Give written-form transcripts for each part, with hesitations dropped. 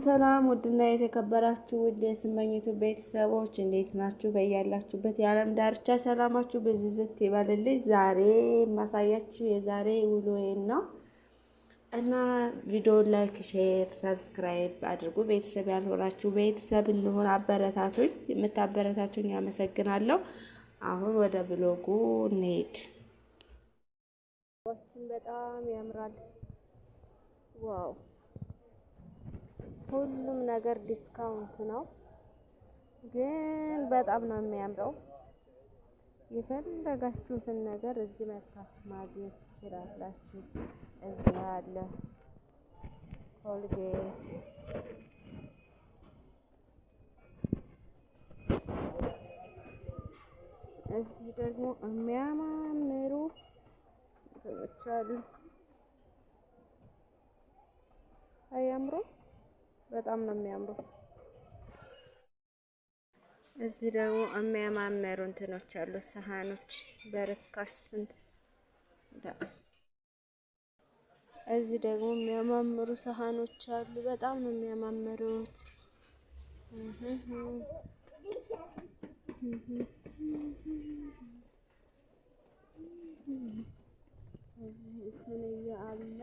ሰላም ውድና የተከበራችሁ ውድ የስመኝቱ ቤተሰቦች እንዴት ናችሁ? በያላችሁበት የዓለም ዳርቻ ሰላማችሁ ብዝዝት ይበልልኝ። ዛሬ የማሳያችሁ የዛሬ ውሎዬን ነው እና ቪዲዮ like፣ share፣ subscribe አድርጉ። ቤተሰብ ያልሆናችሁ ቤተሰብ እንሆን አበረታቱኝ። የምታበረታቱኝ አመሰግናለሁ። አሁን ወደ vlog ኡ እንሄድ። በጣም ያምራል። Wow፣ ሁሉም ነገር discount ነው፣ ግን በጣም ነው የሚያምረው። የፈለጋችሁትን ነገር እዚህ መታችሁ ማግኘት ትችላላችሁ። እዚህ አለ ኮልጌት፣ እዚህ ደግሞ የሚያማምሩ እንትኖች አሉ። አያምሩም? በጣም ነው የሚያምሩት። እዚህ ደግሞ የሚያማምሩ እንትኖች አሉ፣ ሰሃኖች በርካሽ ስንት። እዚህ ደግሞ የሚያማምሩ ሰሃኖች አሉ። በጣም ነው የሚያማምሩት። እዚህ ስንያ አለ።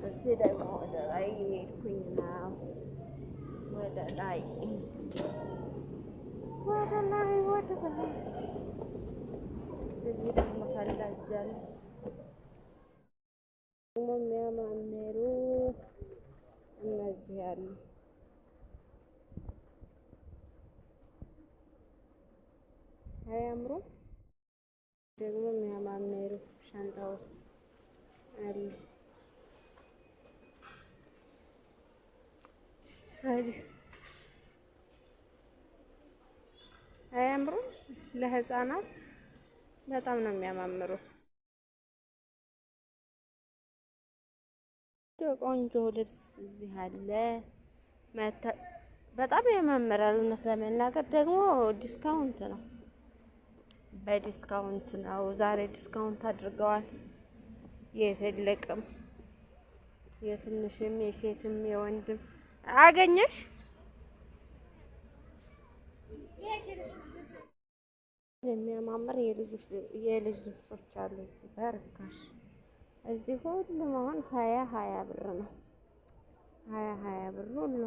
እዚህ ደግሞ ወደ ላይ ሄድኩኝ ነው። ወደ ላይ፣ ወደ ላይ፣ ወደ ላይ። እዚህ ደግሞ ታላጃል ደግሞ የሚያማምሩ እነዚህ አሉ። አያምሩም? ደግሞ የሚያማምሩ ሻንጣዎች አሉ። አያምሩም? ለህፃናት በጣም ነው የሚያማምሩት። ቆንጆ ልብስ እዚህ አለ። በጣም ያማምራል። እውነት ለመናገር ደግሞ discount ነው፣ በ discount ነው። ዛሬ discount አድርገዋል። የትልቅም የትንሽም የሴትም የወንድም አገኘሽ። የሚያማምር የልጅ ልብሶች አሉ እዚህ በርካሽ። እዚህ ሁሉም አሁን 20 20 ብር ነው። 20 20 ብር ሁሉ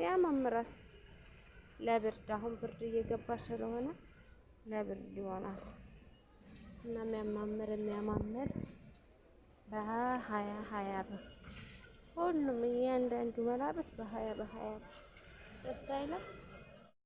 ያማምራል። ለብርድ አሁን ብርድ እየገባ ስለሆነ ለብርድ ይሆናል እና የሚያማምር የሚያማምር በ20 20 ብር ሁሉም እያንዳንዱ መላብስ በ20 በ20 ብር። ደስ አይልም?